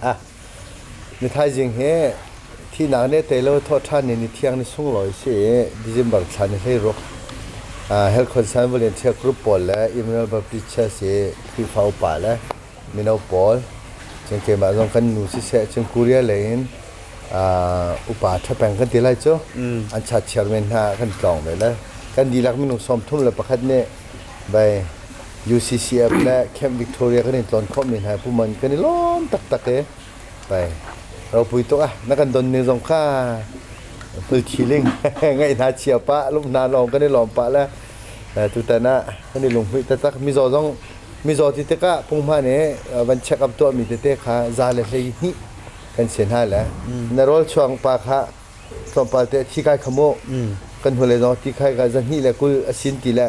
Ah, ni thaizing hi thihnak nih tei lo thawhṭhan ni ni thiang ni sunglawi si i December thla ni 16 Health Concern Volunteer Group pawl le Emmanuel Baptist Church i Khrihfa upa le mino pawl cun keimah zong kan nu siseh cun Korea lei in upa ṭha peng kan ti lai cu an chat chairman hna kan tlawng ve le kan dihlak minung 31 nih bai UCCF le Camp Victoria kan in tlawn khawhmi hna puman kan i lawm taktak i bai ropui tuk ah na kan don ning zong kha hmulthi ling ngaih hna chia pah lung hna lawng kan i lawm pah le tutan ah kan i lunghmuih taktak mizaw zong mizaw ti tikah punghman i van check up tuahmi tete kha za le 12 kan si hna le na rawl chuang pa kha tlawmpal te thi kai kha mu kan hnulei zong ti khai ka 220 a sin ti le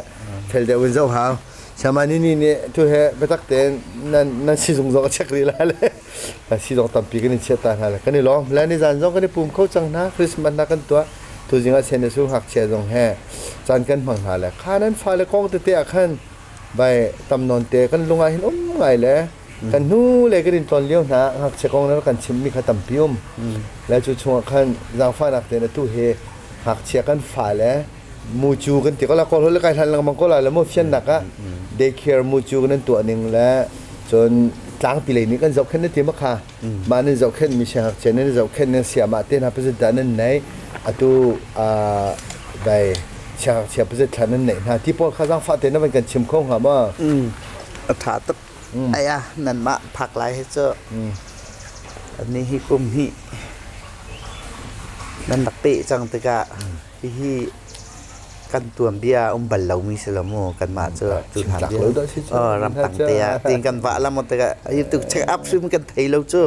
fel deuh in zoh hau sama ni ni nih tu he biatak tein nan nan sizung zong a check rih lai le sizung tampi kan in chiah ta hna le kan i lawm le ni zan zong kan i pum kho cang hna Christmas na kan tuah tuzing ah sen su ngakchia zong he caan kan hmang hna le kha nan fale kong tete ah khan bai tam nawn te kan lung ah hin um ngai le Kan hnu le kan in tlawn lio hna ngakchia kong na kan chimmi kha tampi um. Le cu chungah khan zaangfahnak tein atu hi ngakchia kan fale mucu kan ti ko la kawl le kai hlan lengmang ko la le mu fiannak ah daycare mucu kan tuah ning le cun tlangpi lei nih kan zohkhenh na ti ma kha mah nan zohkhenh mi siangngakchia nan zohkhenh nan siamah te hna pazit dah nan nei atu dai siangngakchia pazit thla nan neih hna ti pawl kha zaangfah te na van kan chim kho hnga ma? A ṭha tuk. Aya nanmah phak lai hi cu ni hi kum hnih nan rak peh cang tikah hihi kan tuanbia um bal lomi si lo mu kanmah cu cu hna bia ramtang te ah tin kan vah la mo tikah hi tu check up hrim kan thei lo cu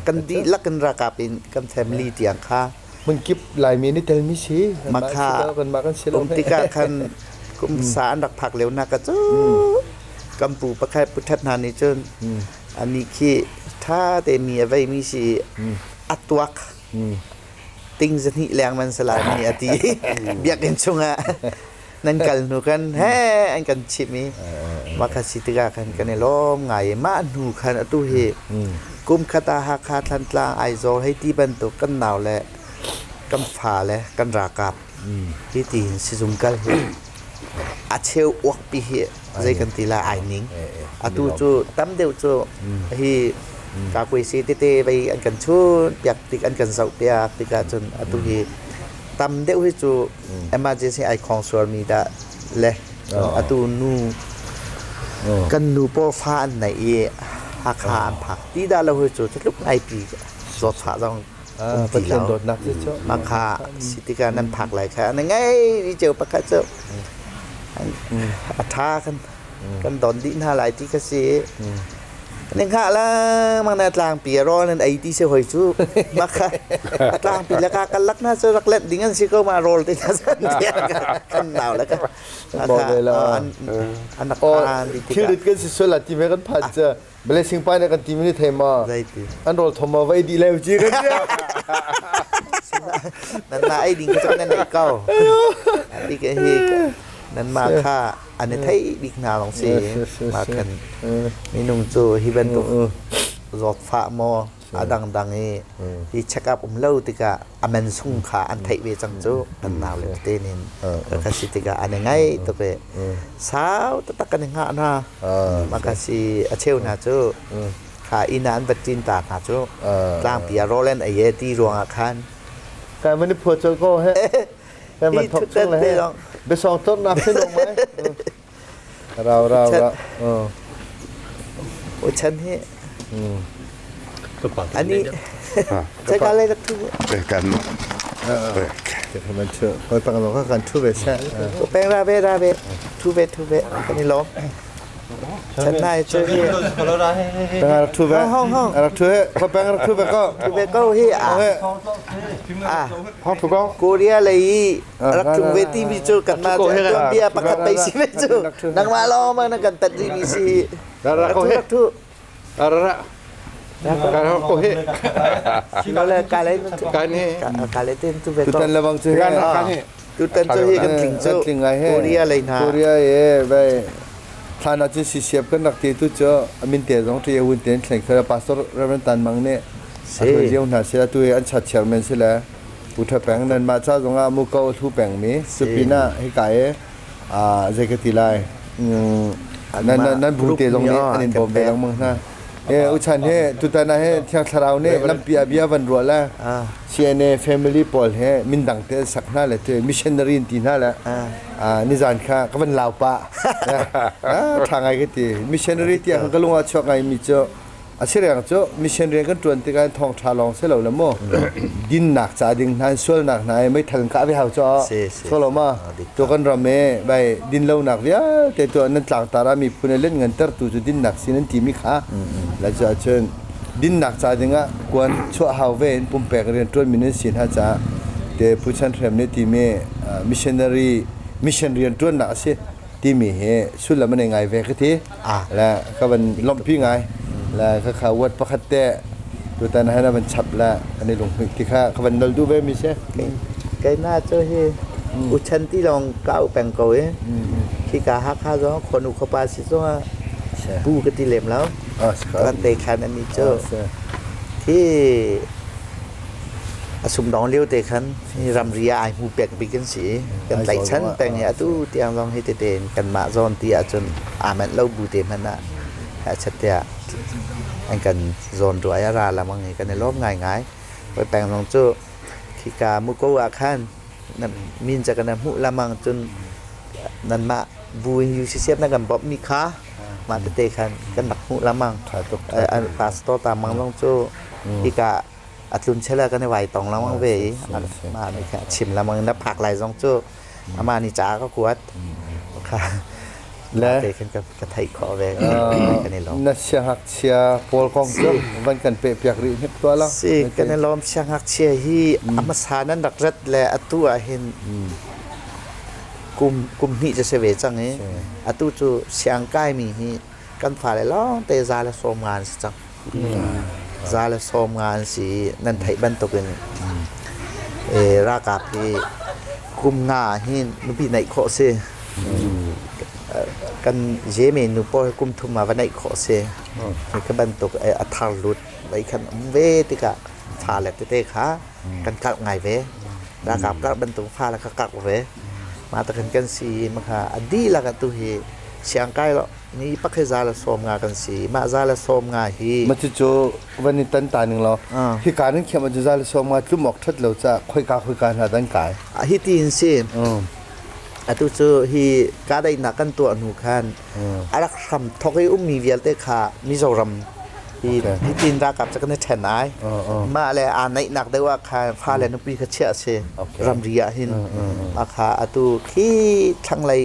kan dihlak in ralkap in kan family tiang kha hmunkip Laimi nih telmi si makha kanmah kan si lo um tikah khan kum sa an rak phak lio nak ka cu Kan pu pakhat puthat hna nih cun anih khi ṭha te mi a veimi si a tuak ting zahnih leng man si lai mi a ti. Biakinn chungah nan kal hnu khan he an kan chimh i mah kha si tikah khan kan i lawm ngai i mah hnu khan atu hi kum khat ah Hakha Thantlang Aizawl hei ti bantuk kan nau le kan fa le kan ralkap hi ti hin sizung kal hi a cheu uakpi hi zei kan ti lai ai ning atu cu tam deuh cu hi kakuaisi tete vei an kan chun piak tik an kan zoh piak tikah cun atu hi tam deuh hi cu emergency ai khong sual mi dah le atu nu kan nu pawl fa an nei i Hakha an phak ti dah lo hi cu tluk ngai pi zawtfah zong um ti Pathian lo dawtnak cu cu Makha si tikah nan phak lai kha na ngei ni ceu pakhat cu a ṭha kan kan don dih hna lai ti kha si nan hngah lengmang na tlangpi a rawl nan ei ti si hoi cu makha tlangpi le ka kan lak hna cu rak let ding an si ko ma rawl te hna san kan nau le ka an rak phan ti tikah thilrit kan si sual la ti me kan phan cu Blessing pa nih kan ti mi thei ma? Zeiti? An rawl thom ma vai dih leu ci kan tia. Nan ma ei ding ka nan ei ko. Ti ke hi nan ma kha an i thei bik hna long si. Ma khan minung cu hi bantuk zawtfah maw a dangdang i hi check up um lo tikah a man sung kha an theih ve cang cu kan nau le te nin ka si tikah an i ngai tuk i sau taktak kan i hngah hna maka si a cheu hna cu kha inn ah an va cin ta hna cu tlangpi ah rawl an ei e ti ruangah khan kai mani phua chol ko he kai man thok chung le he besong tor nak sin ong mai rau rau ra o chan hi ani 再加来个兔 kan มันชื่อก็ตั้งเราก็กันชูเวช แป้งราเวราเวทูเวทูเวกันนี่ล้มฉันนายช่วย แป้งรักทูเว ห้องห้อง รักทูเวก็แป้งรักทูเวก็ ทูเวก็เฮียอ่ะอ่ะ ห้องถูกต้อง โคเรียเลยรักทูเวที่มีจูกันมาตัวเบียปกติสิเวจูนังมาล้อมานังกันตัดดีมีสิ รัก ทูรักทู รักการโอเค เราเลยกาเลย การนี่ กาเลยเต้นทูเว ตุตันระวังชื่อ การการนี่ ตุตันจูเฮกันถึงจู ถึงไงเฮ โคเรียเลยนะ โคเรียเอไป Thlan ah cun CCF kan rak ti tu cu a min te zong ṭi wun tein thleng kha Pastor Reverend Tan Mang nih a hruai lio hna si atu hi an chat chairman si le Pu Tha Peng nan mah ca zong ah muko a hlu peng mi cu pinah hika i zei ka ti lai nan nan bu te zong nih an in bawm ve lengmang hna. E uchan he tutan ah he Thiang Thlarau nih lampi ah bia van ruah le CNA family pawl he mindang te sak hna le te missionary in ti hna le nizan kha ka van lau pah tha ngai ka ti missionary tiah ka lung ah chuak ngai mi cu a si reng cu mission rian kan tuan tikah thawng tha lawng si lo le mu dinnak ca ding hna sualnak hna i meithal ka ve hau cho so lo ma to kan ram e bai din lo nak vialte to nan tlang tara mi phun len ngan ter tu cu dinnak sin an ti mi kha la cha chun dinnak ca dingah kuan chuah hau ve in pumpek rian tuan min sin ha cha te pu chan hrem ne ti mi missionary mission rian tuan nak si timi hi sullam a nei ngai ve ka ti. Le ka van lawmhpi ngai. Le ka kha word pakhat te tutan han van chap le kan i lunghmuih ti kha ka van nol duh ve mi si. Kei na cu hi uchan ti lawng ka au peng ko i khi ka Hakha zong khonu khuapa si zong ah pu ka ti lem lo. Kan te khan ani cu. Khi A sumdawng lio te khan ramri ah ai hmu pek bik an si. Kan tlaihchan peng i atu tiang zong hi tete in kanmah zawn ti ahcun aa manh lo bu te hmanh ah hehchat tiah an kan zawn ruah i a ra lengmang i kan i lawm ngaingai. Hoi peng zong cu khika Muko ah khan min ca kan hmuh lengmang cun nanmah bu in UCCF nan kan bawmhmi kha mah tete khan kan rak hmuh lengmang. Pastor ta mang zong cu hika a tlun chel ah kan i vai tong lengmang ve i mah nih khan a chim lengmang na phak lai zong cu amah nih ca ka kuat kha Le te khan ka theih khawh ve kan i lawm. Na siangngakchia pawl kong cu van kan peh piak rih hnik tuah la. Si kan i lawm. Siangngakchia hi a hmasa nan rak rat le atu ah hin kum kum hnih cu si ve cang i atu cu siang kai mi hi kan fale lawng te 150 an si cang. 150 an si i nan theih bantukin ralkap hi kum nga hin nupi neih khawh si. Kan Yemen nu pawl kum thum ah va neih khawh si. Hi bantuk a thar lut lei khan um ve tikah fale tete kha kan kalh ngai ve. Ralkap karh bantuk fale kha karh ve. Mah takhin kan si i makha a dihlak atu hi siangkai lo Ni pakhat 150 kan si. Mah 150 hi Mah cucu van i tan ta ning law hika nan khiam ahcun 150 tlum awk ṭhat lo caah khoika khoika hna dan kai. Hi ti in si. Atu cu hi kahdaihnak kan tuah hnu khan a rak hram thok i ummi vialte kha Mizoram hi hitin ralkap cu kan i ṭhen ai. Mah le aa naihnak deuh ah khan fale nupi kha chiah a si. Ramri ah hin. Akha atu khi thlanglei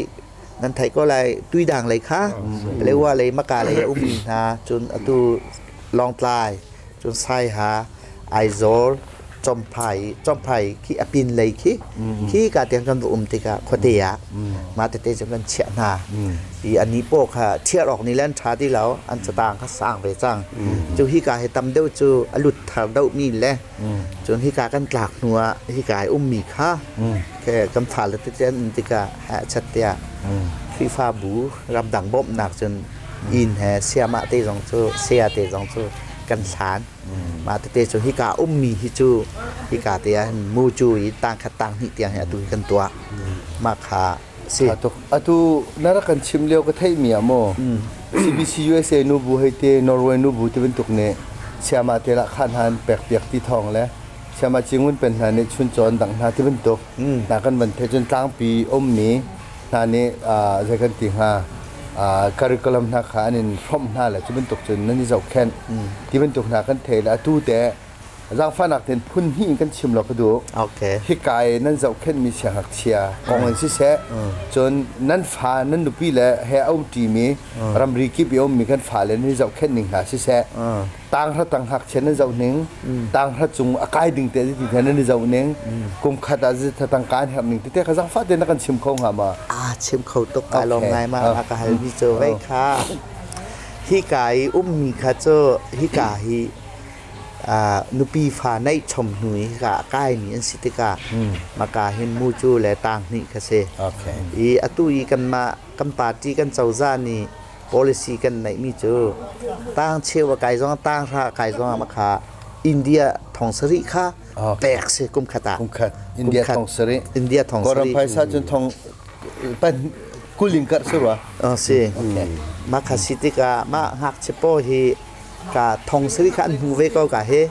nan theih ko lai. Tuidang lei kha Palewa lei Maka lei a ummi hna cun atu Lawngtlai cun Saiha Aizawl Chomphai Chomphai khi a pin lei khi khi ka tiang kan va um tikah khuate ah mah tete cu kan chiah hna i ani paw kha thiar awk ni le an ṭha ti lo an catang kha sang ve cang cu hika hi tam deuh cu a lut thar deuh mi le cun hika kan tlak hnu ah hika i ummi kha kan fale tete an um tikah hehchat tiah Khrihfabu ramdang bawmhnak cun inn he siamah te zong cu saya te zong cu kan hlan. Mah tete cu hika ummi hi cu hika te ah hin mu cu i tangkhat tanghnih tiang hi atu hi kan tuah. Mah kha si. Atu na rak kan chim lio ka theihmi ah maw CBC USA nubu hei te Norway nubu ti bantuk nih siamah te lah khan han pek piak ti thawng le siamah cingun pen hna nih chuncawn dang hna ti bantuk hna kan van theih cun tlangpi ummi hna nih zei kan ti hnga curriculum hna kha an in hrawmh hna le cu bantuk cun nan i zohkhenh ti bantuk hna kan thei le atu te zaangfahnak tein phun hnih in kan chim law ka duh. Hika i nan zohkhenhmi siangngakchia kong in siseh cun nan fa nan nupi le he a umṭimi ramri kip i a ummi kan fale nan i zohkhenh ning hna siseh tanghra tang ngakchia nan zoh ning tanghra cung a kai ding te ti nan i zoh ning kum khat ah tangka an herh ning tete kha zaangfah tein na kan chim kho hnga ma? Ah, chim kho tuk. Ka lawm ngai ma a ka hal mi cu vei kha hika i ummi kha cu hika hi nupi fa neih chom hnu i hika a kaimi an si tikah maka hin mu cu le tang hnih kha si. I atu i kanmah kan party kan cozah nih Policy kan neihmi cu tang cheu a kai zong tang hra a kai zong ah kha India thong sarih kha pek si kum khat ah. Kum khat India thong sarih. India thong sarih. Kawlram phaisa cun thong pan kuling kar si rua. Oh si. Ma kha si tikah mah ngakchia paw hi ka thong sarih kha an hmu ve ko ka he.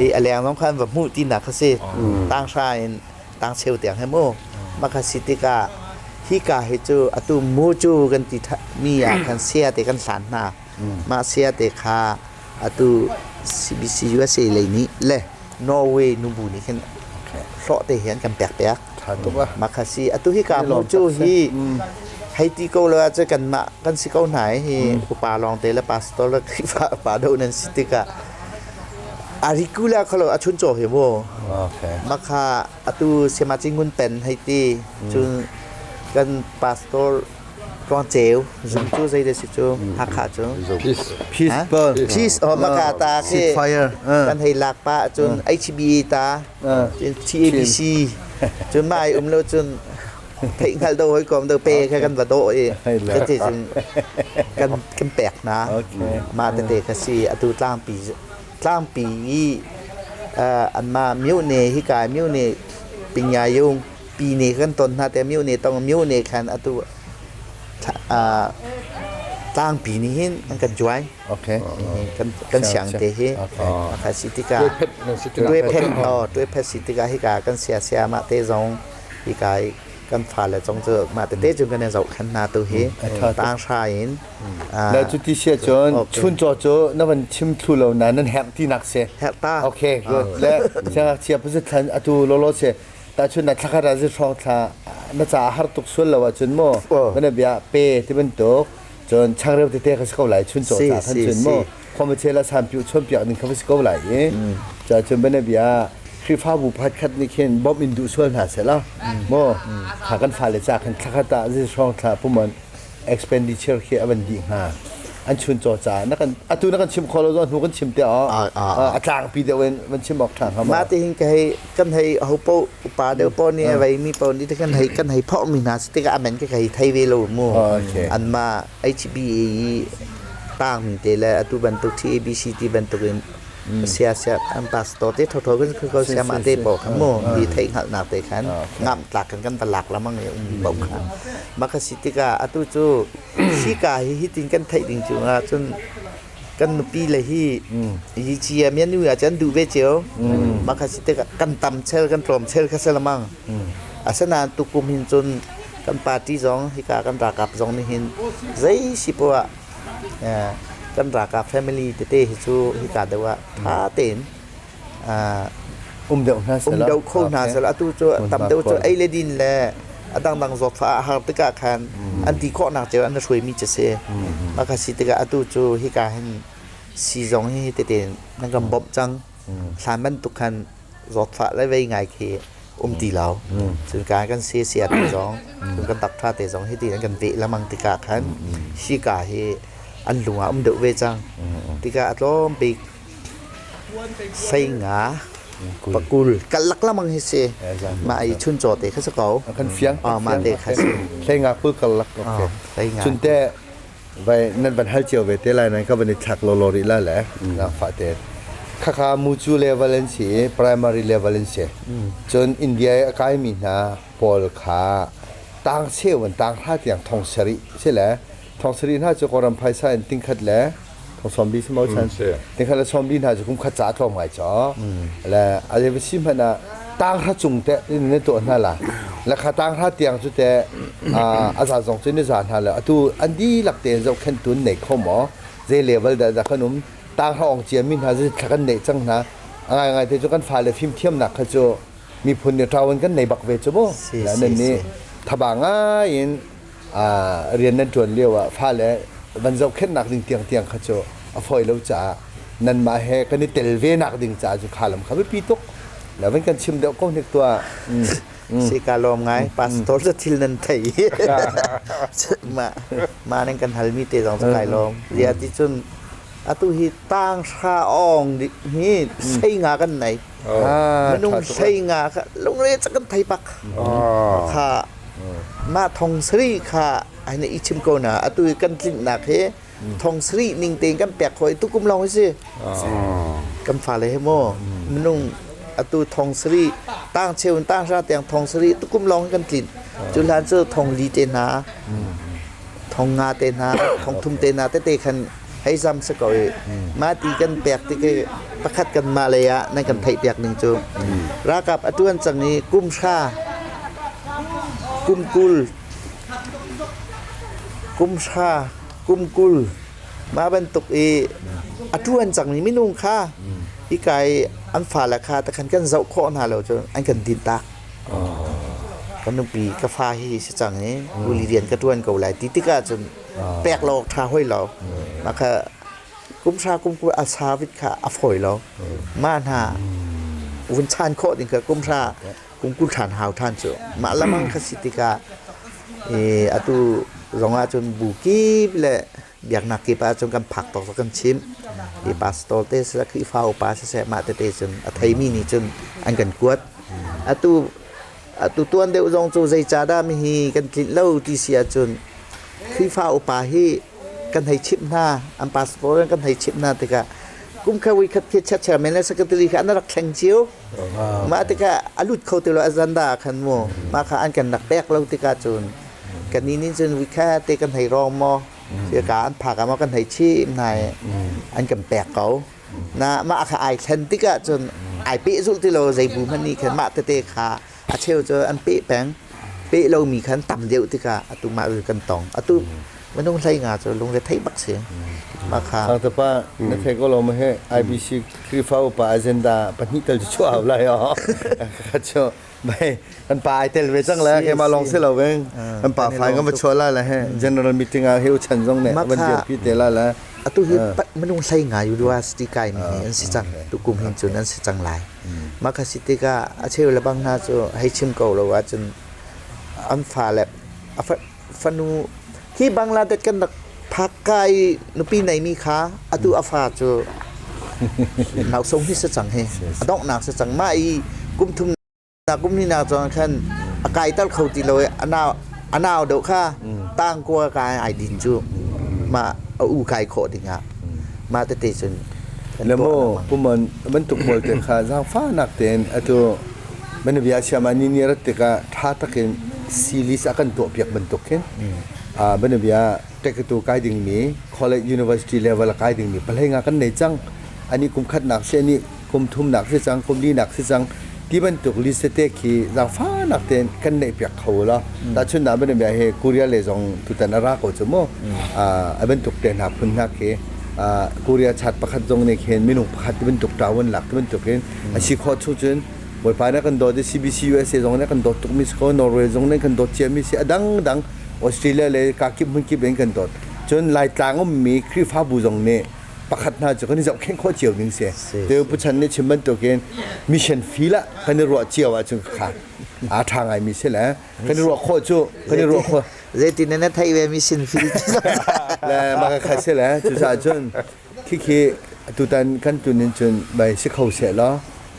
I a leng zong kha an va hmuh ti nak kha si. Tang hra in tang cheu tiang he mu. Mah kha si tikah hika hi cu atu mu cu kan ti mi ah khan sia te kan hlan hna. Mah sia te kha atu CBC USA lei nih le Norway nubu nih khin hlawh te hi an kan pek piak. Mah kha si atu hika mu cu hi hei ti ko lo ah cu kanmah kan si ko hna hi upa lawng te le pastor le Khrihfa upa do nan si tikah Arikula khalo a chun chaw hi mu. Makha atu Semachi Ngun Pen hei ti cun kan pastor Tluang Ceu zum cu zei de si cu Hakha cu Peace Peace burn Peace oh maka ta khi fire kan hei lak pa cun HBA ta cun TABC cun mai um lo cun theih hngalh do hoi kom do pe kha kan va dawh i ka ti cun kan kan pek hna mah tete kha si atu tlangpi tlangpi i anmah myone hika myone pingyayung pi ne kan ton hna te myone tong myone khan atu tlangpi nih hin an kan juai kan kan siang te hi kha si tikah tuai phet oh tuai phet si tikah hika kan sia sia mah te zong hika i kan fale zong cu mah tete cun kan i zohkhenh hna tu hi tang hra in Na cu ti sia cun chuncaw cu na van chim thlu lo na nan herh ti nak si herh ta okay good le siangngakchia pasat thlan atu lolo se ta chun na thlakhat ah zi hrawng thla na ca har tuk sual lo ahcun mu mana bia pe ti bantuk cun changreu tete kha si ko lai chuncaw ca khan cun mu khuamache la sanpiu chawnpiak ning kha va si ko lai i ca cun bana bia Khrihfabu pakhatkhat nih khin bawmh in duh sual hna sehla maw kha kan fale ca khan thlakhat ah zi hrawng thla puman expenditure khi a van dih hnga an chun caw ca na kan atu na kan chim kho lo zong hnu kan chim te a tlangpi deuh in van chim awk ṭha hnga ma ti hin ka hei kan hei ho po upa deuh po nih a vei mi po nih kan hei kan hei phawh mi hna si tikah amen ka hei thei ve lo mu an ma HBA i tang mi te le atu bantuk TABC ti bantuk in sia sia an pastor te thotho kan ko sia ma te po khan mu hi thei hngalhnak te khan ngam tlak kan kan talak lamang i um bo kha maka si tikah atu cu hika hi hitin kan theih ding cu ah cun kan nupi le hi hi chia mian nu ah cun duh ve cio maka si tikah kan tam chel kan tlawm chel kha selamang asinain tukum hin cun kan party zong hika kan ralkap zong nih hin zei si poah kan ralkap family tete hi cu hika deuh ah ṭha tein um deuh hna um deuh kho hna seh atu cu tam deuh cu ei le din le a dangdang zawtfah a har tikah khan an ti khawhnak cio an hruaimi cu si mah kha si tikah atu cu hika hin sii zong hi tete nan kan bawmh cang hlan bantuk khan zawtfah le vei ngai khi um ti lo cun ka kan si sia te zong cun kan tak tha te zong hi ti an kan veh lamang tikah khan hika hi an lung ah um deuh ve cang tikah a tlawm bik sei nga pakul kalak lamang hi si ma ai chun chaw te kha si ko kan fiang ma te kha si hlei nga kul kalak okay chun te vai nan van hal cio ve te lai nan ka van i thlak lawlaw rih la le na fa te khakha mucu level an si primary level an si cun India i a kaimi hna pawl kha tang cheu an tang hra tiang thong sarih si le thong sarih hna cu kawlram phaisa in tingkhat le thong sawmli si mo chan tingkhat le sawmli hna cu kum khat ca tlawm ngai chaw le a va si hmanh ah tang hra cung te in na tuah hna la la kha tang hra tiang cu te a za zong cu ni za hna le atu an dihlak tein zohkhenh tun nei kho maw zei level dah dah kan um tang hra ong cia mi hna zei thla kan neih cang hna a ngai ngai te cu kan fale fimthiamnak kha cu miphun nih ṭawan kan nei bak ve cu mu nan nih thaba ngai in rian nan ṭuan lio ah fale van zohkhenhnak ding tiangtiang kha cu a fawi lo caah nanmah he kan i tel ve nak ding caah cu kha lam kha biapi tuk la van kan chim deuh ko hnik tuah Si ka lawm ngai pastor cu thil nan thei ma ma nan kan halmi te zong cu kai lawm zia ti cun atu hi tang hra ong hi sei nga kan nei minung sei nga kha lungre ca kan thei pak kha mah thong sari kha Ai na i chim ko na atu i kan tlinhnak hi thong sarih ning tein kan pek khawh i tukum lawng hi si. Kan fale he maw minung atu thong sarih tang cheu in tang hra tiang thong sarih tukum lawng hi kan tlinh. Cu hlan cu thong li te hna thong nga te hna thong thum te hna tete khan hei zam si ko i mah ti kan pek tik i pakhat kan mah lei ah nan kan theih piak ning cu ralkap a tuan cang i kum hra kum 20 kum hra kum 20 mah bantuk i a tuan cangmi minung kha hika i an fale kha takhan kan zoh khawh hna lo cu an kan din tak. Ka nupi ka fa hi si cang i kuli rian ka ṭuan ko lai ti tikah cun pek lo awk ṭha hoi lo. Mah kha kum hra kum 20 a sa vit kha a fawi lo. Mah hna vun chan khawh ding kha kum hra kum 20 ṭhan hau ṭhan cu. Mah lamang kha si tikah atu zong ah cun bu kip le biaknak kip ah cun kan phak tawk kan chimh. Hi pastor te siseh Khrihfa upa siseh mah tete cun a theimi nih cun an kan kuat. Atu atu tuan deuh zong cu zeicahdah mihi kan tlinh lo ti si ahcun Khrihfa upa hi kan hei chimh hna, an pastor kan hei chimh hna tikah kum kha voi khat khi chairman le secretary kha an rak thleng cio. Mah tikah a lut kho ti lo agenda khan mu. Mah kha an kan rak pek lo tikah cun kannih nih cun voi kha te kan hei rawng maw ka an phak ah maw kan hei chim hna i an kan pek ko. Na mah kha ai thlen tikah cun ai pehzulh ti lo zei bu hmanh nih khan mah tete kha a cheu cu an peh peng. Peh lomi khan tam deuh tikah atu mah kan tong. Atu minung hlei nga cu lungre theih bak si. Mah kha Sangtapa na thei ko lo ma he IBC Khrihfa upa agenda pahnih tal cu chuah hau lai oh. Kha cu bai kan pa ai tel ve cang le keimah lawng si lo veng. Kan pa fai kan va chuah lai le he general meeting ah heu chan zong ne van dir pi te la le. Atu hi minung hlei nga university kai mi hi an si cang. Tukum hin cun an si cang lai. Mah kha si tikah a cheu le bang hna cu hei chim ko lo ahcun an fale a fanu hi Bangladesh kan rak phak ka i nupi neimi kha atu a fa cu nausung hi si cang hi a donghnak si cang. Mah i kum thum nak kum hnih nak cun khan a kaiter kho ti lo i a nau deuh kha tangkua kai ai din cu mah a u kai khawh dingah mah tete cun. Le mu pumon bantuk pawl te kha zaangfahnak tein atu man bia siam ah ni ni rat tikah ṭha takin series a kan tuahpiak bantuk khin ban bia tekatu kai dingmi college university level a kai dingmi palei nga kan nei cang ani kum khatnak si ani kum thumnak si cang kum linak si cang ti bantuk list te khi zaangfahnak tein kan neih piak kho la tahchun na ban bia he Korea le zong tutan a ra ko chu mu a bantuk te hna phun hna khi Korea chat pakhat zong nih khin minung pakhat ti bantuk ṭawan lak ti bantuk in a si khawh chung cun Bawipa na kan dawt i CBC USA zong nih kan dawt tukmi si ko Norway zong nih kan dawt ciami si a dangdang Australia le kakip hmunkip in kan dawt cun Laitlang ummi Khrihfabu zong nih pakhat hna cu kan i zohkhenh khawh cio ding si te pu chan nih chim bantukin mission feel ah kan i ruah cio ahcun kha aa ṭha ngaimi si le kan i ruah khawh cu kan i ruah khawh. Zeitin na theih ve mission feel le mah kha si le cucaah cun khikhi tutan kan tunin cun bai si kho seh law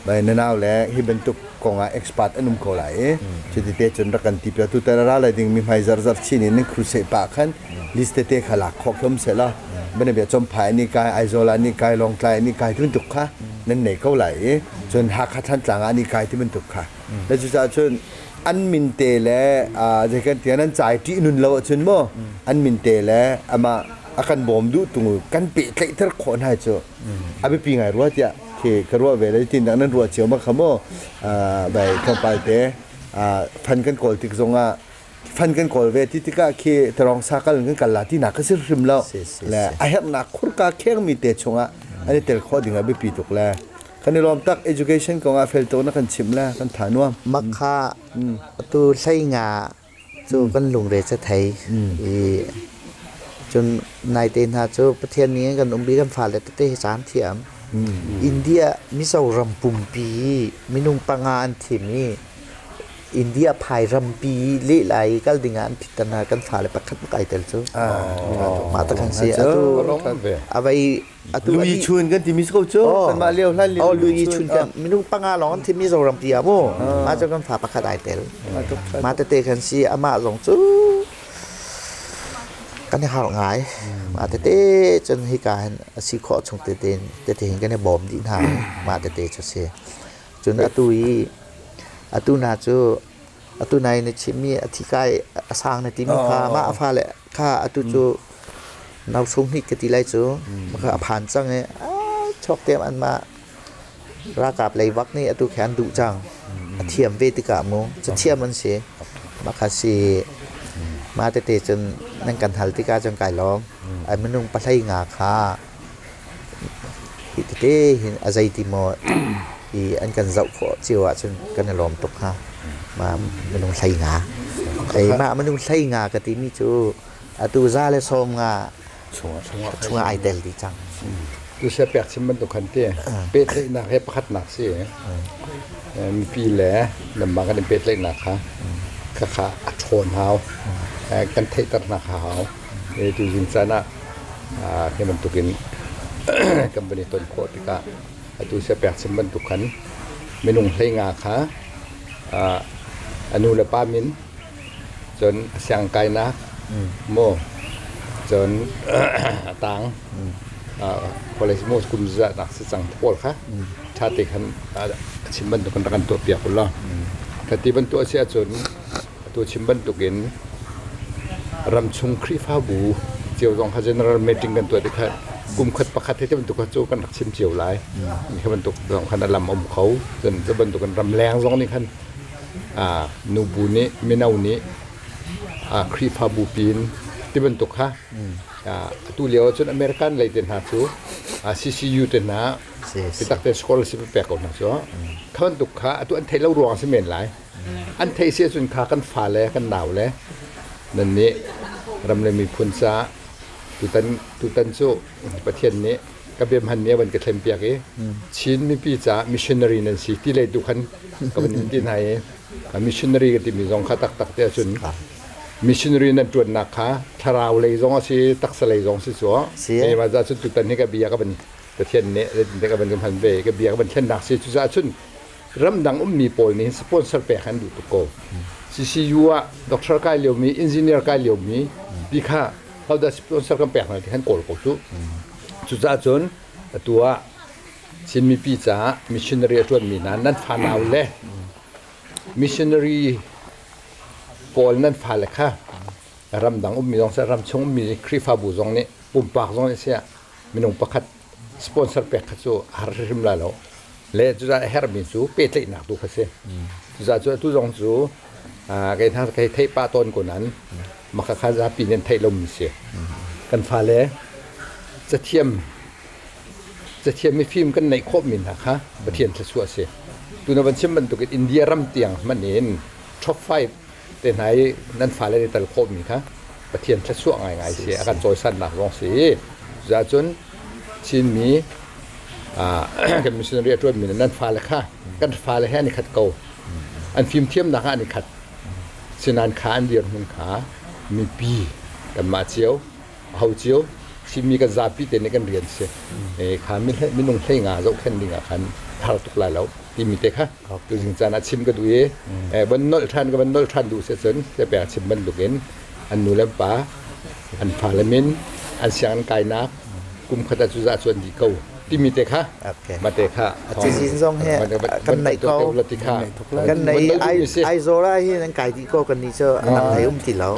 bai na nau le hi bantuk kong ah expert an um ko lai i cuti te cun rak kan ti pia tutan a ra lai ding mi hmai zarzar chin in nan crusade pa khan list tete kha lak khawh hlom seh law bana bia Champhai ni kai Aizawl ah ni kai Lawngtlai ni kai ti bantuk kha nan nei ko lai i cun Hakha Thantlang ah ni kai ti bantuk kha le cucaah cun an min te le zei kan ti nan cai ṭih nun lo ahcun maw an min te le amah a kan bawm duh tung kan pehtlaihter khawh hna cu a biapi ngai rua tiah khi ka ruah ve le tin nan ruah cio ma kha maw bai tlawmpal te fan kan kawl tik zongah fan kan kawl ve ti tikah khi tarong sa kal kan kal la ti nak ka si hrim lo le a herhnak khurka kheng mi te chungah an i tel khawh ding a biapi tuk le kan i lawm tak education kong ah fel tuk na kan chimh le kan tha nuam. Makha atu hlei nga cu kan lungre ca thei i cun naite hna cu Pathian nih kan umpi kan fale tete hi caan thiam. India Mizoram pumpi minung panga an thim i India phai rampi lehla i kal ding ah an phit hna kan fale pakhat bak ai tel cu. Mah ta kan si atu avei atu Lui chun kan timi ko cu kanmah lio hlan lio. Oh, lui chun kan minung panga lawng an thimi Zoram pi ah mu ma cu kan fa pakhat ai tel ma tete kan si amah zong cu. Kan i harh ngai. Mah tete cun hika hin a si khawh chung tete tete hin kan i bawm dih hna. Mah tete cu a si. Cun atu i atu hna cu atu nai na chimmi a thi kai a sang na timi kha mah a fale kha atu cu nau sung hnik ka ti lai cu maka a phan cang i chok te an mah ralkap lei vak nih atu khi an duh cang a thiam ve tikah mu cathiam an si mah si mah tete cun nan kan hal tikah cun kai lawm ai minung pahlei nga kha hi tete hin a zei ti maw i an kan zoh khawh cio ahcun kan i lawm tuk hnga. Mah minung 15. Ei mah minung 15 ka timi cu atu 190 chungah ai tel dih cang. Tu sia pek chim bantuk khan ti pehtlaihnak he pakhatnak si. Mipi le nanmah kan in pehtlaihnak kha khakha a ṭhawn hau. Kan theihter hna kha hau. Tu zing caan ah hi bantukin kan van i ton khawh tikah atu siapek chim bantuk khan minung 15 kha a nu le pa min cun a siangkainak maw cun a tang college maw kum zahnak si cang pawl kha ṭha te khan a chim bantuk in rak kan tuahpiak u law kha ti bantuk a si ahcun Atu chim bantukin ramchung Khrihfabu cio zong kha general meeting kan tuah tikah kum khat pakhat he ti bantuk kha cu kan rak chim cio lai. Hi bantuk zong khan a lam um kho. Cun cu bantukin ramleng zong nih khan nubu nih mino nih Khrihfabu pin ti bantuk kha atu lio ahcun American lei te hna cu CCU te hna biatak tein scholarship pek ko hna cu kha bantuk kha atu an theih lo ruang a si men lai. An theih si ahcun kha kan fale kan naule nan nih ram le miphun caah tutan tutan cu Pathian nih ka bia hman nih a van ka thlenpiak i Chin mipi caah missionary nan si ti lei tu khan ka van in ti hna i missionary ka timi zong kha taktak te ahcun missionary nan ṭuannak kha thlarau lei zong a si taksa lei zong si cu mah za cun tutan hi ka bia ka van Pathian nih ka van ka hman ve ka bia ka van thlennak si cucaah cun ramdang ummi pawl nih sponsor pek an duh tuk ko. CCU ah doctor kai liomi, engineer kai liomi ti kha hodah sponsor kan pek hna ti kan kawl ko cu. Cucaah cun atu ah Chin mipi caah missionary a ṭuanmi hna nan fanau le missionary pawl nan fale kha ramdang ummi zong seh ramchung ummi Khrihfabu zong nih pumpak zong nih siah minung pakhat sponsor pek kha cu a har hrimhrim lai lo le cucaah a herhmi cu pehtlaihnak tu kha si cucaah cu atu zong cu kei hna kei theih pah tawn ko nain maka kha zapi nih an theih lomi si kan fale cathiam cathiam mifim kan neih khawhmi hna kha Pathian thluachuah a si tu na van chim bantukin India ram tiang hmanh in top 5 te hna i nan fale nih tel khawhmi kha Pathian thluachuah ngaingai si a kan cawisannak zong si cucaah cun Chinmi kan missionary a ṭuanmi nan fale kha kan fale he an i khat ko an fimthiamnak ah an i khat sinan kha an dirhmun kha mipi kanmah cio ho cio Chinmi kan zapi te nih kan rian si kha minung 15 zohkhenh ding ah khan har tuk lai lo timi te kha tuzing caan ah chim ka duh i van nolh ṭhan ka van nolh ṭhan duh si cun te chim bantuk in an nu le pa an fale min an sianginn kainak kum khat ah cuzah cu an dih ko timi te kha ma te kha cizin zong he kan naih ko kan naih Aizawl ah hin an kai dih ko kan nih cu a dang hlei um ti lo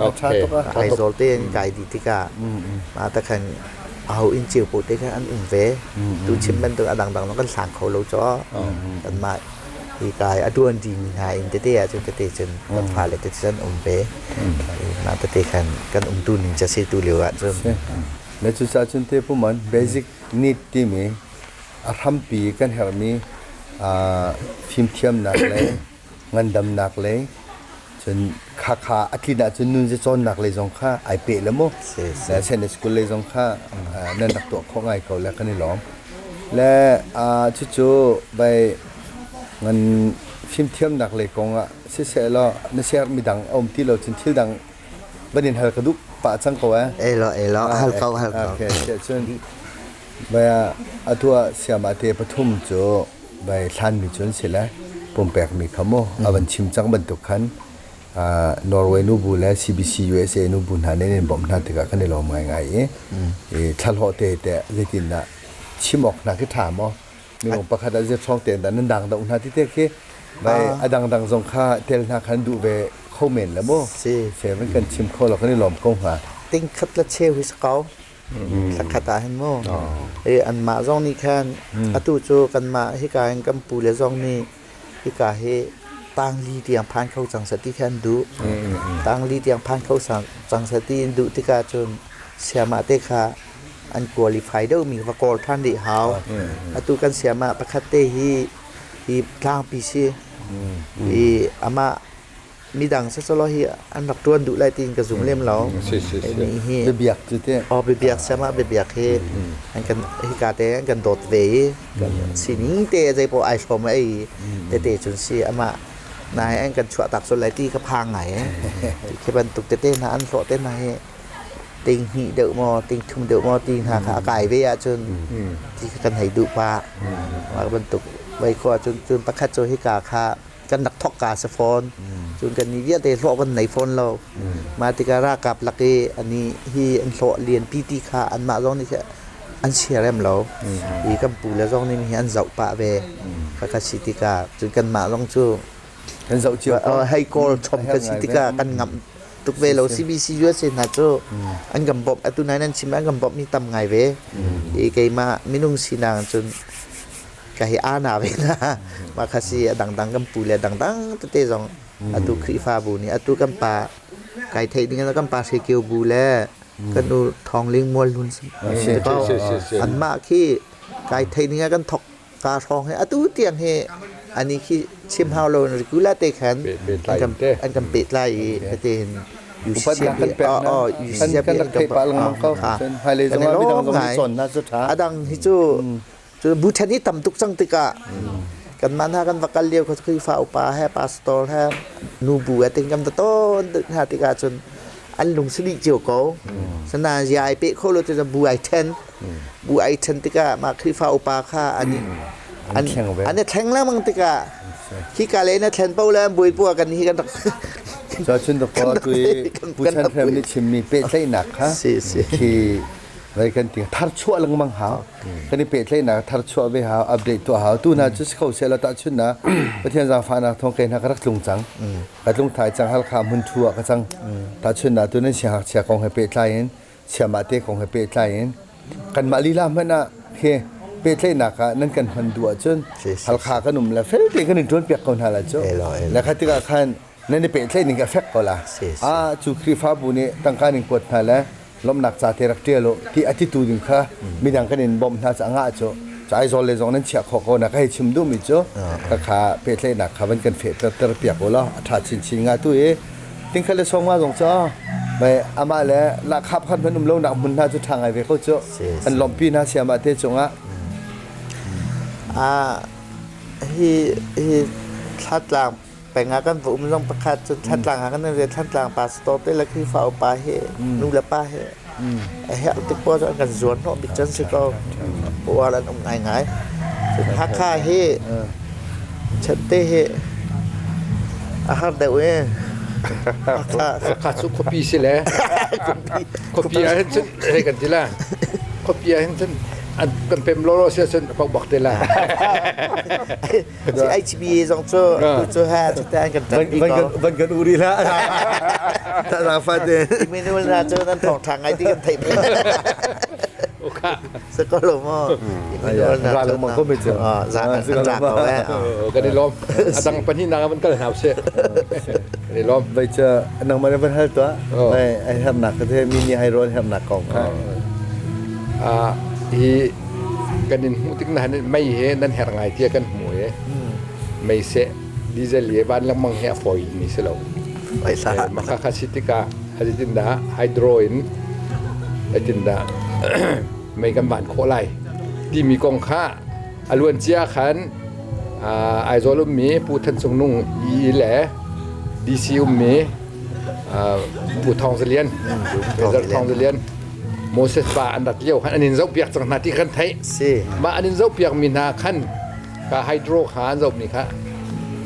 Aizawl te an kai dih tikah mah ta khan aho inn cio paoh te khan an um ve tu chim bantuk a dangdang zong kan hlang kho lo caw kanmah hi kai a tuan ti mi hna inn tete ah cun tete cun kan fale tete cun um ve mah tete khan kan umtu ning ca si tu lio ah cun na cucaah cun te puman basic need timi a hrampi kan herhmi fimthiamnak le ngandamnak lei cun khakha a tlin ahcun nun cawnnak lei zong kha ai peh le mu le Sunday school lei zong kha nan rak tuah khawh ngai ko le kan i lawm le cucu bai ngan fimthiamnak lei kong ah siseh law na share mi dang a um ti lo cun thil dang van in hal ka duh pah cang ko eh elo elo hal ko hal ko okay cun bai atu ah siama te pathum cu bai hlanmi cu an si le pumpekmi kha mu a van chim cang bantuk khan. Norway nubu le CBC USA nubu hna nih an bawmh hna tikah kan i lawm ngaingai i thlahlawh te teh zeitindah chim awk hna khi ṭha maw? Minung pakhat ah zei hrawng tein dah nan dang doh hna ti te khi vai a dangdang zong kha tel hna khan duh ve kho men le mu. Si. Se van kan chim kho lo kan i lawm ko hnga. Ting khat le cheu hi si ko. Thlakhat ah hin mu. I anmah zong nih khan atu cu kanmah hika in kan pu le zong nih hika hi tangli tiang phan kho cang seh ti khi an duh. Tangli tiang phan kho cang seh ti an duh tikah cun sayamah te kha an qualify deuhmi va kawl ṭhan rih hau. Atu kan sayamah pakhat te hi hi tlangpi si. I amah midang siselaw hi an rak ṭuan duh lai tiin ka zum lem lo. Hi biabiak cu te. Oh biabiak sama biabiak hi an kan hika te an kan dawt ve i kan sining te zei poh ai hrawm ai tete cun si amah nai an kan chuah tak sul lai ti ka phang ngai khi bantuk tete hna an hlawh te hna hi ting hnih deuh maw ting thum deuh maw ti hna kha a kai ve ahcun ti kha kan hei duh pah mah bantuk vai khua cun cun pakhat cu hika kha kan rak thawk ka si fawn. Cun kan nih vialte hlawh kan nei fawn lo. Mah tikah ralkap lak i ani hi an hlawh lianpi ti kha anmah zong nih an siarem lo. I kan pu le zong nih hi an zoh pah ve. Kha si tikah cun kanmah zong cu kan zoh cio hei kawl chom kan si tikah kan ngamh tuk ve lo. CBC USA hna cu an kan bawmh atu nai nan chim an kan bawmh mi tam ngai ve. I keimah minung sinak cun ka hi ana ve na mah kha si a dangdang kan pu le dangdang tete zong atu Khrihfabu nih atu kan pa kai theih ding kan pa Hre Kio bu le kan u Thawng Ling Mual Hlun anmah khi kai theih ding kan thok ka hrawng he atu tiang hi ani khi chim hau lo regular te khan an kan pehtlai i tein Upatnak kan pek na. Kan kan rak theih pah lengmang ko. Hmailei zong ah midang zong nih cawn na cu ṭha. Adang hi cu Cu bu ṭhen i tam tuk cang tikah kanmah hna kan va kal lio kha Khrihfa upa he pastor he nubu he ting kan va tawn hna tikah cun an lung si dih cio ko. Sanain zia ai peh kho lo cu bu ai ṭhen. Bu ai ṭhen tikah mah Khrihfa upa kha an i an an i thleng lengmang tikah hika le na thlen paoh le buaipu ah kan hi kan rak Cun dakaw tu i Pu Chan Hrem nih chimmi pehtlaihnak kha khi Vai kan ti thar chuah lengmang hau. Kan i pehtlaihnak thar chuah ve hau, update tuah hau. Tu hna cu si kho seh law tahchun na Pathian zaangfahnak thawng kei hna ka rak tlung cang. Ka tlung thai cang Halkha hmun thu ah ka cang. Tahchun na tu nan siangngakchia kong he pehtlai in siamah te kong he pehtlai in kanmah lila hmanh ah khi pehtlaihnak ah nan kan hman duh ahcun Halkha kan um le fel te kan in ṭuan piak ko hna la cu. Le kha tikah khan nan i pehtlaih ning a fek ko la. Ah cu Khrihfabu nih tangka ning kuat hna le lawmhnak ca te rak ṭial u ti a titu ding kha midang kan in bawmh hna ca ngah cu Aizawl le zong nan chiah khawh ko na ka hei chim duhmi cu ka kha pehtlaihnak kha van kan fehter ter piak u law a ṭha chinchin nga tu i tingkhat le sawmnga zong cu mai amah le lahkhah pakhat hmanh um lonak hmun hna cu ṭha ngai ve ko cu an lawmhpi hna siamah te cungah Hi hi thlatlang peng ah kan va um zong pakhat cun Thantlang ah kan rian Thantlang pastor te le Khrihfa upa hi nu le pa hi a herh tik poah cu an kan zuan hnawh bik can si ko uar an um ngaingai cun Hakha hi chante hi a har deuh e Hakha Hakha cu khuapi si le khuapi ah hin cun hei kan ti la khuapi ah hin cun an kan pem lawlaw si ahcun a paoh bak te la HBA zong cu tu cu ha cuta an kan ṭan ko. Van kan uri hlah. Ta fate. Minul na cu nan thawng ṭha ngai ti kan theih ve. Sakolo mo. Minul na cu. Ra ko me cu. Za za ko eh. Kan i lawm. Adang pahnih nak van kal hna usih. Kan i lawm. Vai cha nang man van hal tua. Vai ai her nak ka the mi ni hai ron her nak kong kha. Ah hi kan in hmuh tik na mei he nan herh ngai tiah kan hmuh i mei seh diesel le van lengmang he a fawi mi si lo maka kha si tikah zeitindah hydro in zeitindah mei kan van khawh lai timi kong kha a luan cia khan Aizawl ummi Pu Than Sung Nung i le DC ummi Pu Thawng Za Lian Thawng Za Lian Moses pa an rat lio khan an in zohpiak cang hna ti kan theih. Si. Mah an in zohpiak mi hna khan ka hydro kha an zohmi kha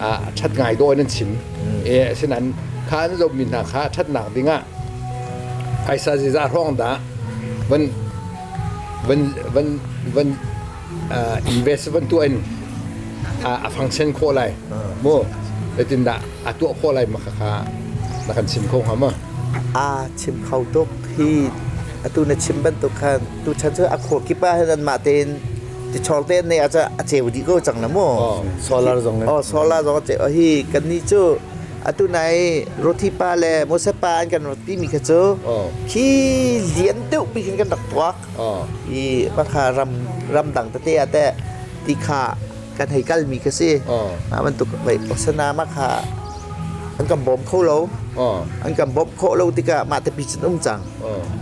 a ṭhat ngai dawh in an chim. E asinain Kha an zohmi hna kha ṭhatnak dingah phaisa zeizah hrawng dah van van van van invest van tuah in a function khawh lai mu zeitindah a tuah khawh lai ma kha na kan chim kho hnga ma? A chim kho tuk. Hi atu na chim bantuk khan tu chan cu a khua kip ah hin anmah tein tichor te ne ah a ceu dih ko cang la mu. Solar zong. Oh, solar zong a ceu. Hi kan nih cu atu nai roti pa le Moses pa an kan rat timi kha cu khi lian deuh pi khin kan rak tuak. I pakha ram ram dang tete ah teh ti kha kan hei kal mi kha si. Mah bantuk vai pasana ma kha an kan bawm kho lo. An kan bawmh khawh lo tikah mah te pi cun um cang.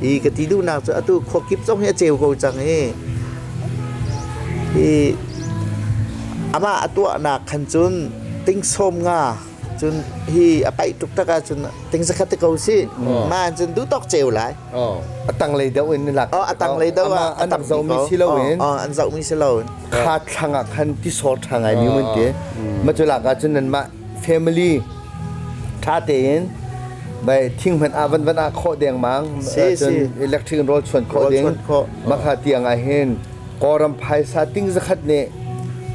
I ka ti duhnak cu atu khuakip zong hi a ceu ko cang i hi amah a tuahnak khan cun ting sawm nga cun hi a paih tuk tak ahcun ting zakhat te ko si ma cun duh tawk ceu lai. A tanglei deuh in lak. A tanglei deuh ah an rak zohmi si loin. An zohmi si loin. Kha thlang ah khan tisor ṭha ngai mi mun ti. Ma cu lak ahcun nanmah family ṭha tein bai thing hmanh ah van van ah khawh dengmang cun electric in rawl chuan khawh ding makha tiang ah hin Kawlram phaisa ting zakhat nih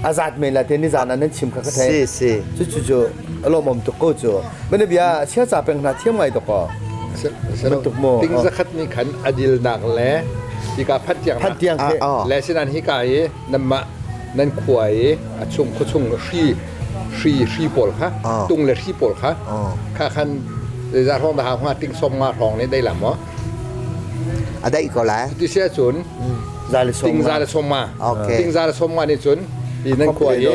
a zat men la te ni zan ah nan chim kha ka thei. Si si. Cu cu cu a lawmawm tuk ko cu. Mana bia chia ca peng hna thiam ngai tuk ko. Bantuk mu. Ting zakhat nih khan adil nak le hika phat tiang phat tiang khi le sinan hika i namah nan khua i a chung khuachung hri hri hri pawl kha tung le hri pawl kha kha khan zeizah hrawng dah hau ting som nga hrawng nih dei la maw? A daih ko lai. Cuti si ahcun ting za le sawm nga. Ting za le sawm nga nih cun hi nan khua i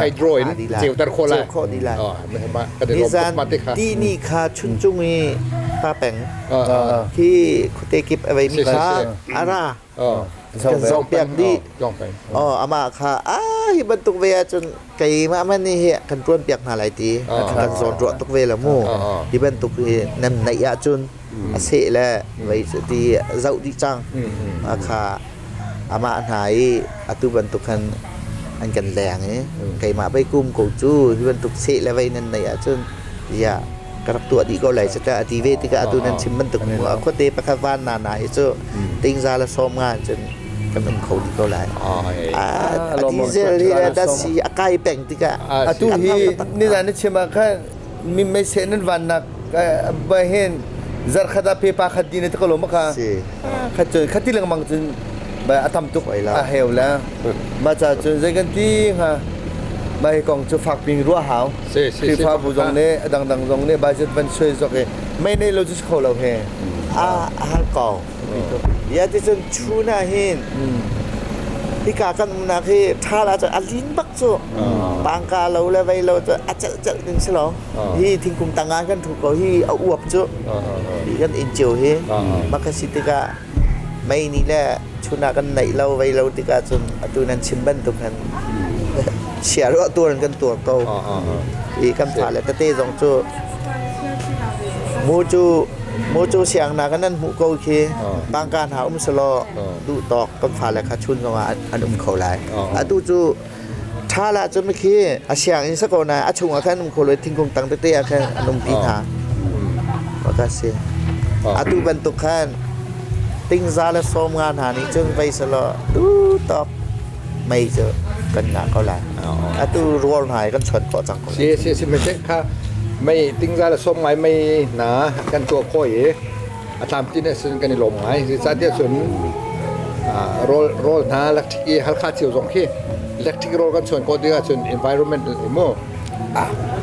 hydro in ceuter khawh lai. Nizan tini kha chuncung i pa peng khi khuate kip a veimi kha ara kan zong piak dih. Oh, amah kha a hi bantuk ve ahcun keimah man nih hi kan ṭuan piak hna lai ti kan zawn ruah tuk ve la mu. Hi bantuk hi nan neih ahcun a seh le vei ti zoh dih cang. Kha amah hna i atu bantuk khan an kan leng i keimah pei kum ko cu hi bantuk seh le vei nan neih ahcun ya ka rak tuah dih ko lai caka a ti ve tikah atu nan chim bantuk mu a khuate pakhat van na na hi cu tingza le sawm nga cun kan um kho dih ko lai. A diesel hi le dasi a kai peng tikah. Atu hi nizan na chim ah khan mi mei nan van nak ba hin zarkhat ah pepa khat di na te ko lo ma kha khat cun khati lengmang cun ba a tam tuk a heu la ma cha cun zei kan ti hnga ma hi kong cu fak ping ruah hau Khrihfabu zong nih a dangdang zong nih budget van suai zok i mei nei lo cu si kho lo he. A har ko. Ya ti cun chun ah hin hika kan umnak hi ṭha la cu a lin bak cu pangka lo le vei lo cu a celh celh ding si lo. Hi thingkung tang ah kan ṭhu ko hi a uap cu hi kan inn cio hi maka si tikah mei nih le chun ah kan neih lo vei lo tikah cun atu nan chim bantuk khan chia ruah tuar in kan tuar ko. I kan fale tete zong cu mu cu mu cu siangnak in nan hmuh ko khi tangka hna um selaw duh tawk kan fale kha chun zong ah an um kho lai. Atu cu ṭha la cu khi a sianginn sa ko na a chung ah khan um kho lo thingkung tang tete ah khan an um pi hna. Maka si. Atu bantuk khan tingza le sawm nga hna nih cun vei selaw tu tawk mei cu kan ngah ko lai. Atu rual hna kan chon khawh cang ko lai. Si si si mei kha mei tingza le sawm ngai mei hna kan tuah khawh i a tlamtlin ahcun kan i lawm ngai. Zeicahtiah cun rawl rawl hna electric i Halkha cio zong khi electric rawl kan chuan khawh tikah cun environment mu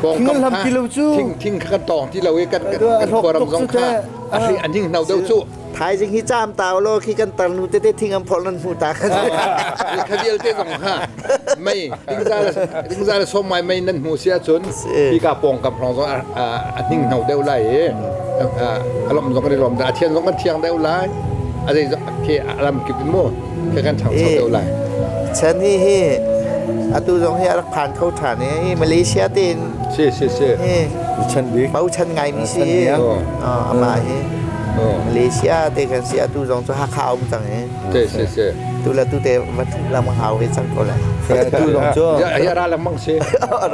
pawngkam kha thing thing kha kan tawng ti lo i kan kan khuaram zong kha a hri a hninghno deuh cu. Thaizing hi caam tau law khi kan tarnu tete thing an phorh nan hmu ta. Kha vialte zong ha mei tingza le som mai mei nan hmu si ahcun hika pawngkam hrawng zong a hninghno deuh lai i a lom zong kan i lawm a thian zong kan thiang deuh lai a zei khi a lam kip in mu khi kan ṭhangcho deuh lai. Chan hi hi atu zong hi a rak phan kho ṭhan i Malaysia tein si si si chan bik bochan ngaimi si amah hi Malaysia te kan si atu zong cu Hakha um cang i si si si tu le tu te va thup lam hau ve cang ko lai. Tu zong cu ya ra lengmang si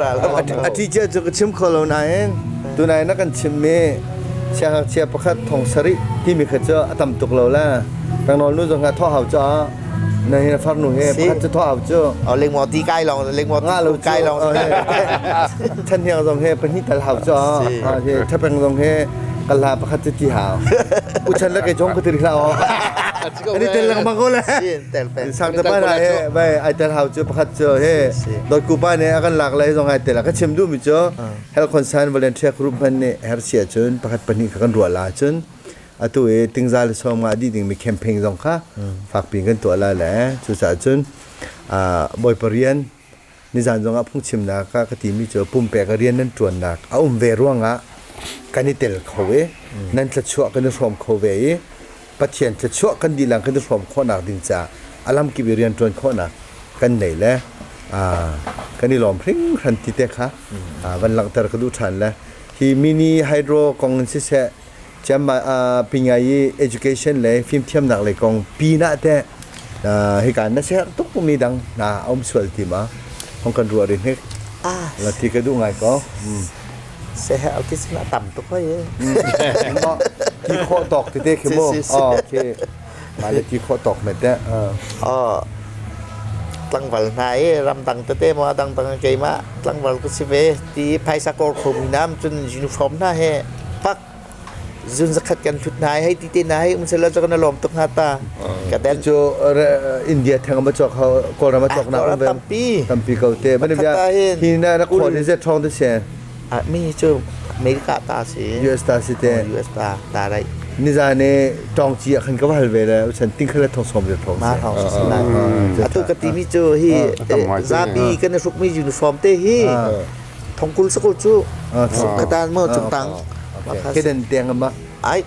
ra lengmang. A teacher cu ka chim kho lo nain. Tunai na kan chimmi siangngakchia pakhat thong sarih timi kha cu a tam tuk lo la. Pengnawl nu zong ha thawh hau cu na hi farnu he pakhat cu thawh hau cu. Lengmong ti kai long lengmong nga lo kai long. Than hiang zong he pahnih tal hau cu. He thapeng zong he kala pakhat cu ti hau. Uchan la ke jong ka tiri hla o. Ani tel lengmang ko le. Sang te pa na he bai ai tel hau cu pakhat cu he dot ku pa ne akan lak lai zong ai tel ka chim du mi cu health concern volunteer group hman nih her sia cun pakhat pahnih kha kan ruah la cun atu i tingza le sawm nga dih ding mi campaign zong kha fakpi kan tuah la le cucaah cun bawipa rian nizan zong ah phungchimnak ah ka timi cu pumpek rian nan ṭuannak a um ve ruangah kan i tel kho i nan thluachuah kan i hrawm kho ve i Pathian thluachuah kan dilang kan i hrawm khawhnak ding caah a lamkip i rian ṭuan khawhnak kan nei le kan i lawm hringhran ti te kha van langhter ka duh ṭhan le hi mini hydro kong in siseh pingai i education le fimthiamnak lei kong pinah teh hika na siaherh tuk mi dang hna a um sual ti ma hong kan ruah rin hik la ti ka duh ngai ko. Siaherh ti sin a tam tuk hoi. Ti khawh tawk tete khi mu. Okay. Mah le ti khawh tawk me te. Tlangval hna i ramdang tete maw dangdang keimah tlangval ka si ve ti phaisa kawr khomi nam cun uniform hna he pak zun zakhat kan hlut hna hei ti te na hei um sela cu kan lawm tuk hnga ta ka den cu India theng ma chok Kawlram ma chok na um ve tampi tampi ko te ban bia hi na na khon ni zet thong te se mi cu America ta si US ta si te US ta ta rai ni za ne tong chi khan ka hal ve le chan ting khala thong som je thong ma thong si la atu ka ti mi cu hi zapi kan hruk mi uniform te hi thongkul sakul cu katan mo chungtang keden teng ma ai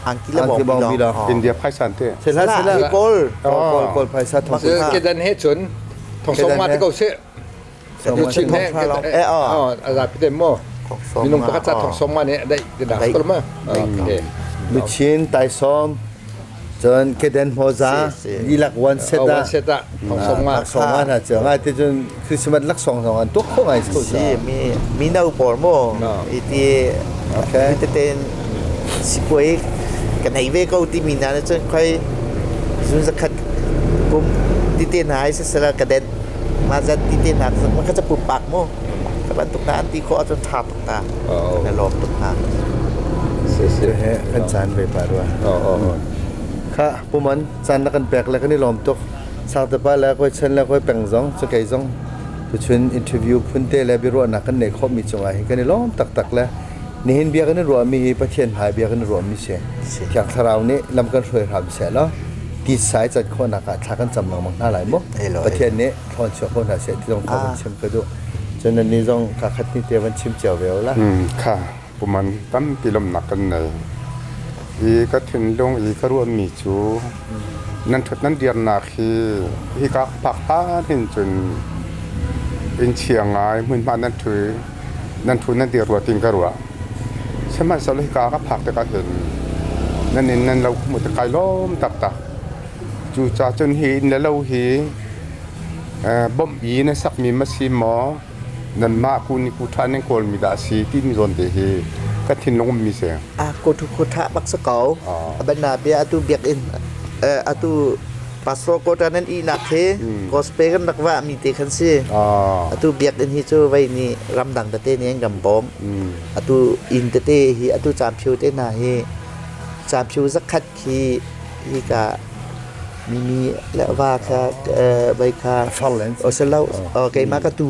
angki la bong bi lo India phaisan te sela sela kol kol kol phaisa thong kedan he chun thong som ma te ko se tu chin he oh aza pite mo minung pakhat sa thong som ma ne dai da kol ma luchin tai som cun keden hmoza ilak one set a one set a thong som nga song nga na chu nga te cun Christmas lak song song an tuk kho ngai si mi mi no por mo iti okay te ten si kuai kan hei ve ko ti mi na cun khoi zun zakhat kum ti te na ai sala kaden ma zat ti te na ma ka cha pumpak mo ka bantuk na an ti kho achun tha tuk ta na lom tuk na si si he kan caan ve pa rua kha puman caan na kan pek le kan i lawm tuk sangtepa le koi chen le koi peng zong chakei zong tuchun interview phunte le biaruahnak kan nei khawhmi cungah hin kan i lawm taktak le nihin bia kan i ruahmi hi Pathian hmai bia kan i ruahmi si Thiang Thlarau nih lam kan hruai hram seh law ti sai cat khawhnak ah thla kan cam lengmang hna lai mu Pathian nih thlawn chuak ko hna seh ti zong kha van chim ka duh cun nan nih zong ka khat ni te van chim cio ve la kha puman tampi lawmhnak kan nei i ka thinlung i ka ruahmi cu nan ṭhut nan dirnak hi hika phak hlan hin cun inn chia ngai hmunhma nan ṭhu nan ṭhu nan dir rua tin ka ruah sihmanhsehlaw hika ka phak tikah hin nan inn nan lo hmu tik kai lawm taktak Cucaah cun hi inn le lo hi bawmh i na sakmi ma si maw, nanmah ku nih ku ṭha nan kawlmi dah a si timi zawn te hi ka thinlung ummi si. A ko thu tha bak si ko. A ban bia atu biakinn atu pastor quota nan ihnak hi gospel kan rak vah mi te khan si. Atu biakinn hi cu vei nih ramdang tete nih an kan bawm. Atu inn tete hi atu camphiu te hna hi camphiu zakhat khi hika mimi le va kha vai kha oselo keimah ka tu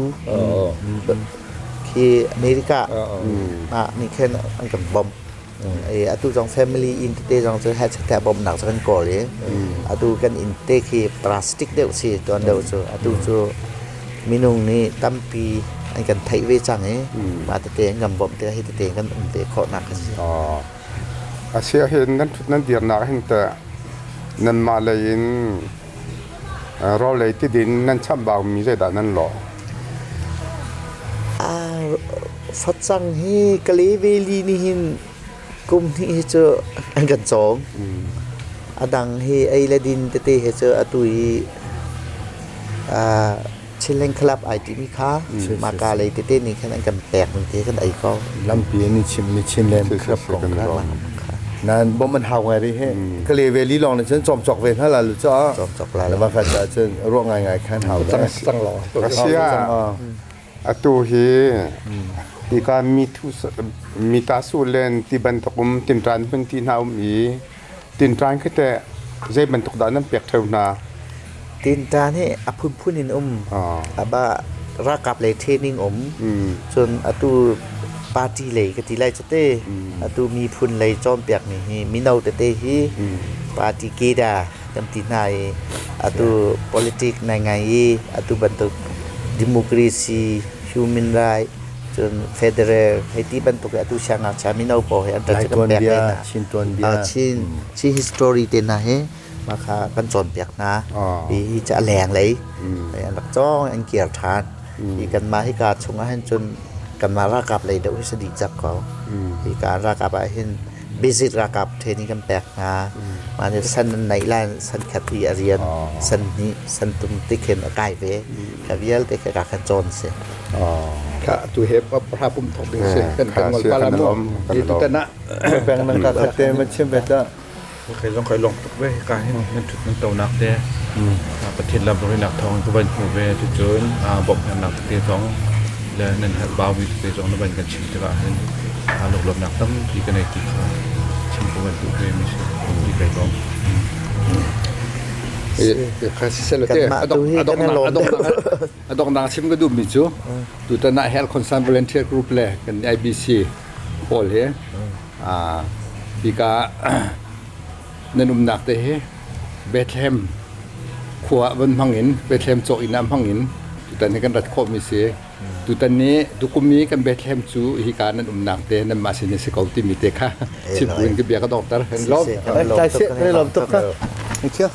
khi America ah nih khin an kan bawmh atu zong family inn tete zong cu he bawmhnak cu kan kawl i atu kan inn te khi plastic deuh si tuan deuh cu atu cu minung nih tampi an kan theih ve cang i mah tete an kan bawmh tikah hi tete kan um ve khawhnak a si. A si ahhin nan ṭhut nan dirnak hin teh nanmah lei in rawlei tidin nan chamhbaumi zeidah nan lawh? Facang hi Kalay Valley nih hin kum hnih hi cu an kan cawm. A dang hi ei le din tete hi cu atu hi Chinland Club ai timi kha maka lei tete nih khan an kan pek mi te kan ei ko. Lampi an i chimmi Chinland Club kong kha. Nan bom an hau ngai rih he. Ka le ve li lawng nih cun cawm cawk ve hna la lu ca. Cawm cawk la. Lama kha ca cun ruah ngai ngai khan hau. Cang cang lo. Russia atu hi tika mi thu mi ta su len ti bantuk um tinṭan hun ti hna um i tinṭan khi teh zei bantuk dah nan pek ṭheo hna? Tinṭan hi a phunphun in um. Aba ralkap lei training um. Cun atu party lei ka ti lai cu te. Atu miphun lei cawnpiak mi hi mino tete hi party keda kan ti hna i atu politic nai ngai i atu bantuk democracy, human right, cun federal hei ti bantuk atu siangngakchia mino pawl he an ṭan cu kan pek ve hna. Chin tuanbia. Chin Chin history te hna hi mah kha kan cawnpiak hna. Hi hi cu a lenglei an rak cawng an kir ṭhan. Hi kanmah hika chung ah hin cun kanmah ralkap lei deuh hi si dih cak ko. Hika ralkap ah hin basic ralkap training kan pek hna. Mah nih san an neih lai san khat i a rian san hnih san tum ti khin a kai ve. Kha vialte kha ka kan cawn si. Kha tu he pra pum thok ding si kan kan ngol pala mu ti tu tana peng nang ka khat te ma chim ve ta. Kai zong kai lawm tuk ve ka hin nan thut nan tonak te Pathian lam nak thawng ka van hmu ve tu cun bawmhnak te zong le nan herh bau mi te zong na van kan chim tikah hin lunglawmhnak tampi ka nei ti kha chim ka van duh ve mi si ti kai lawm. A donghnak chim ka duhmi cu tutan ah Health Concern Volunteer Group le kan IBC pawl hi hika nan umnak te hi Bethlehem khua van hmang in Bethlehem cawk inn ah hmang in tutan hi kan rat khawhmi si. Tutan ni tukum i kan Bethlehem cu hika nan umnak te nanmah sin hi si ko timi te kha chim buin ka bia ka donghter. Kan lawm. Kan lawm tuk. Thank you.